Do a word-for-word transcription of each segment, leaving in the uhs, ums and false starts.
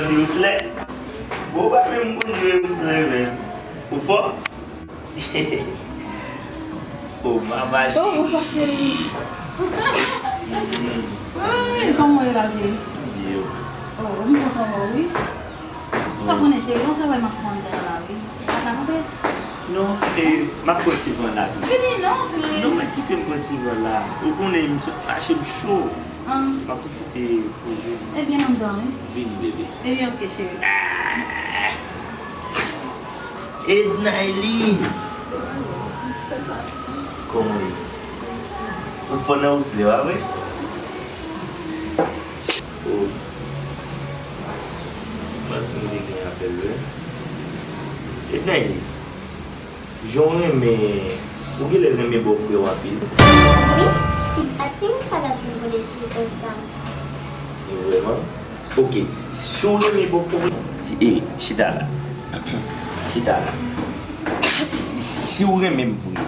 Rouslè. Bon, ou pa menm konn jwe rouslè menm. Ou fò? Oh, mama. Oh, bonsoir, chérie. Ay, kòman w ye la, vye? Byen. Oh, m kontan wè w, wi. Sa konnen, cheri, yon travay m ap fè anndan la, wi. Pa ka kanpe? Non, e, m ap pran ti van la tou. Vini, non, vini. Non, mwen kite m pran ti van la. Ou konnen, m sot mache, m cho. M ap tou fete poze. Ebyen, anndan, wi. Vini, bebe. Ebyen, oke, cheri. Ah! Ednaïly! Kòman w ye? Ou fò nan rouslè, pa vre? Oh. Panse m te gen apèl vre. Ednaïly, jan w renmen, ou genlè renmen bòfrè w anpil. Wi, si l pa t gen, m pa t ap vin rele sou ou konsa. E vrèman? Oke, si w renmen bòfrè w, e, chita la. Chita la. Si w renmen m vre,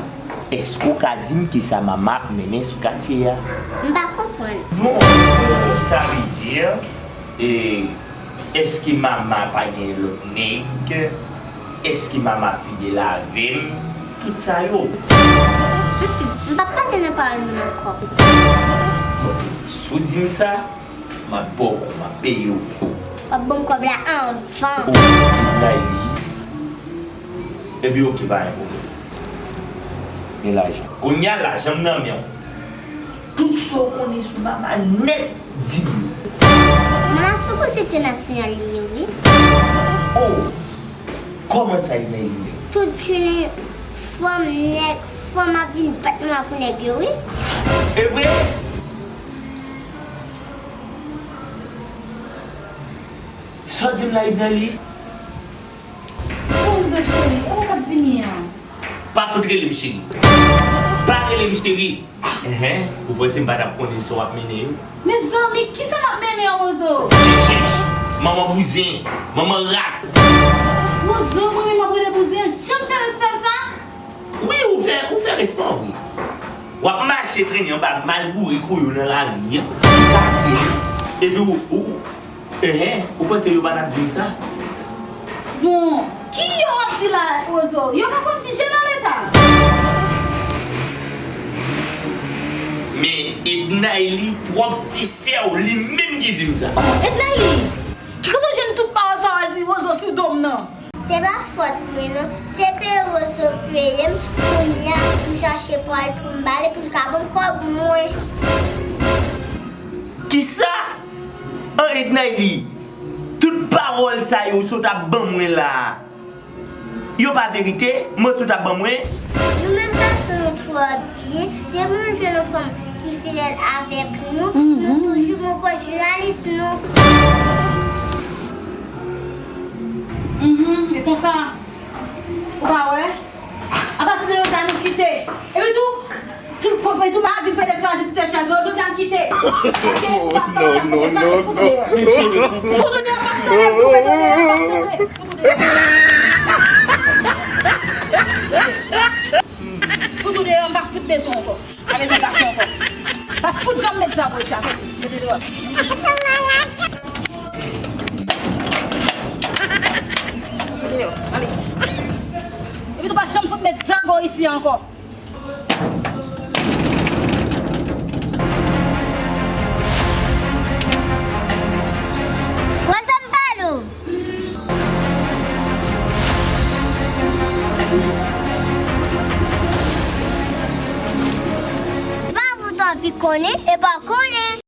èske w ka di m kisa Mama ap mennen sou katye a? M pa konprann. Bon, sa vle di, e, èske Mama pa gen lòt nèg? Èske Mama fidèl avè m? Tout sa yo. Mm-mm, m p ap pale nan pawòl moun ankò. Bon, si w di m sa, m ap ba w kòb, m ap peye w. W ap ban m kòb la anvan. Oke, Ednaïly. Epi oke, pa gen pwoblèm. Men lajan. Kounye a, lajan m nan men w. Tout sa w konnen sou Mama nèt, di m yo. Mama sou pwosite nasyonal li ye, wi. Oh! Kòman sa, Ednaïly? Tout jounen, fanm, nèg, fanm ap vin bat mama pou nèg yo, wi. E vre? Sa w di m la, Ednaïly? Bon, Zòt cheri, e ou k ap vini an? Pa fout rele m cheri. Pa rele m cheri. Enhen, ou panse m pa t ap konnen sa w ap mennen yo? Mezanmi, kisa m ap mennen an, Wozo? Chich, chich, manman bouzen, manman rat. Wozo, mwen menm w ap rele bouzen, janm fè respè w sa? Wi, ou fè, ou fè respè w vre. W ap mache trennen anba mal boure kou yo nan lari an, ti katye, epi ou, ou, Enhen, ou panse yo pa t ap di m sa? Bon, ki yo w ap di la, Wozo? Yo pa konn jije nan leta. Men Ednaïly, pwòp ti sè w, li menm ki di m sa. Oh, Ednaïly! Ki kote w jwenn tout pawòl sa w al di Wozo sou do m nan? Se pa fòt mwen non, se peye Wozo peye m, kounye a m chache pawòl pou m ba li pou l ka ban m kòb mwen. Kisa? An Ednaïly, tout pawòl sa yo sot ap ban mwen la a, yo pa verite, manti w t ap ban mwen? Nou menm gason nou twò byen, depi nou jwenn yon fanm ki fidèl avèk nou, nou toujou gen opòtinis nou. Mhm, e konsa, ou pa wè? Apati de jodi a nou kite. Epi tou, tout konpè tou ma vin pede kraze tout tèt chaz mwen, jodi a n kite. Paske ou pa t ap fè m konfyans, fout ou deyò. Fout ou deyò, pa t tande m, fout ou deyò, pa t tande m, fout ou deyò. Fout ou deyò, m pa fout bezwen w ankò. Pa bezwen gason ankò. Pa fout janm met zago isi a, soti. Mete deyò. Mete deyò, ale. Epi tou pa janm fout met zago isi a ankò. Wè sa m pale w. Pa fout anvi konnen e pa konnen.